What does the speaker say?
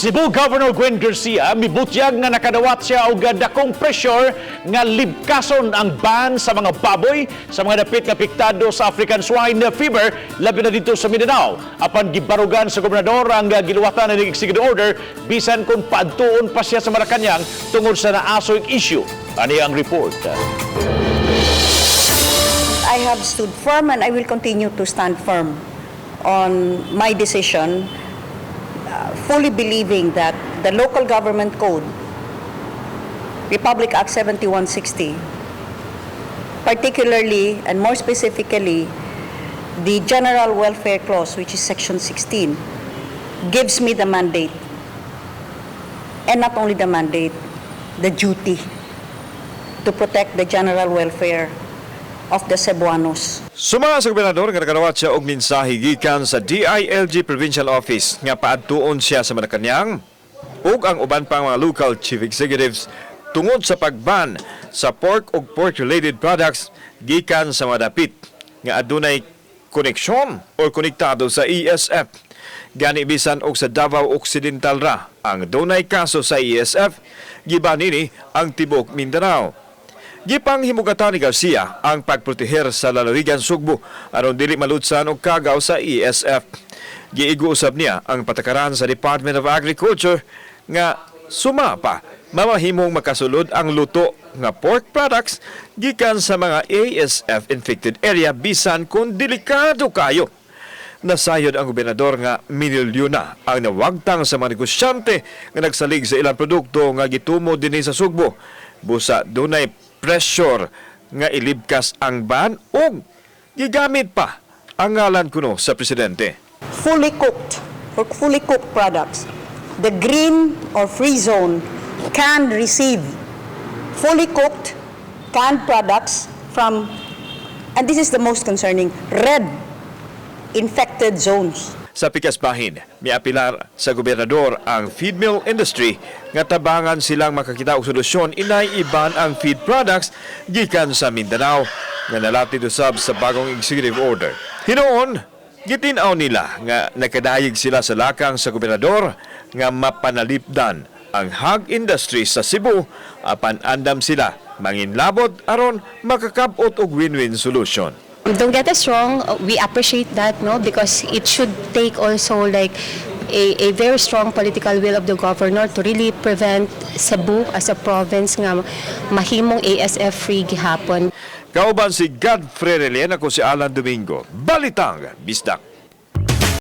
Cebu Governor Gwen Garcia mibutyag nga nakadawat siya og dakong pressure nga libkason ang ban sa mga baboy sa mga dapit nga apektado sa African Swine Fever, labi na didto sa Mindanao. Apan gibarugan sa gobernador ang giluwatan ng executive order bisan kung paadtuon pa siya sa Malacañang tungod sa naasoy issue. Ani ang report. I have stood firm and I will continue to stand firm on my decision, fully believing that the local government code, Republic Act 7160, particularly and more specifically, the General Welfare Clause, which is Section 16, gives me the mandate. And not only the mandate, the duty to protect the general welfare of the Cebuanos. Sumala sa gobernador nga nakadawat siya og mensahe gikan sa DILG Provincial Office nga paadtuon siya sa Malacañang ug ang uban pang mga local chief executives tungod sa pagban sa pork ug pork-related products gikan sa mga dapit nga adunay koneksyon o konektado sa ASF. Gani bisan og sa Davao Occidental ra ang dunay kaso sa ASF, giban nini ang tibok Mindanao. Gipanghimugatan ni Garcia ang pagproteher sa lalawigan Sugbo aron dili malutsan og kagaw sa ASF. Giigo usab niya ang patakaran sa Department of Agriculture nga suma pa mamahimong makasulod ang luto nga pork products gikan sa mga ASF infected area bisan kung delikado kayo. Nasayod ang gobernador nga minilyon na ang nawagtang sa mga negosyante nga nagsalig sa ilang produkto nga gitumo dinhi sa Sugbo. Busa dunay pressure nga ilibkas ang ban ug gigamit pa ang ngalan kuno sa presidente. Fully cooked, for fully cooked products, the green or free zone can receive fully cooked canned products from, and this is the most concerning, red infected zones. Sa pikas bahin, miapilar sa gobernador ang feed mill industry nga tabangan silang makakita og solusyon inay iban ang feed products gikan sa Mindanao nga nalatid usab sa bagong executive order. Hinuon, gitin-aw nila nga nakadayeg sila sa lakang sa gobernador nga mapanalipdan ang hog industry sa Cebu, apan andam sila manginlabot aron makakabot og win-win solution. Don't get us wrong, we appreciate that, no, because it should take also like a very strong political will of the governor to really prevent Cebu as a province nga mahimong ASF free gihapon. Kauban si Godfrey Relena, ako si Alan Domingo. Balitang Bisdak.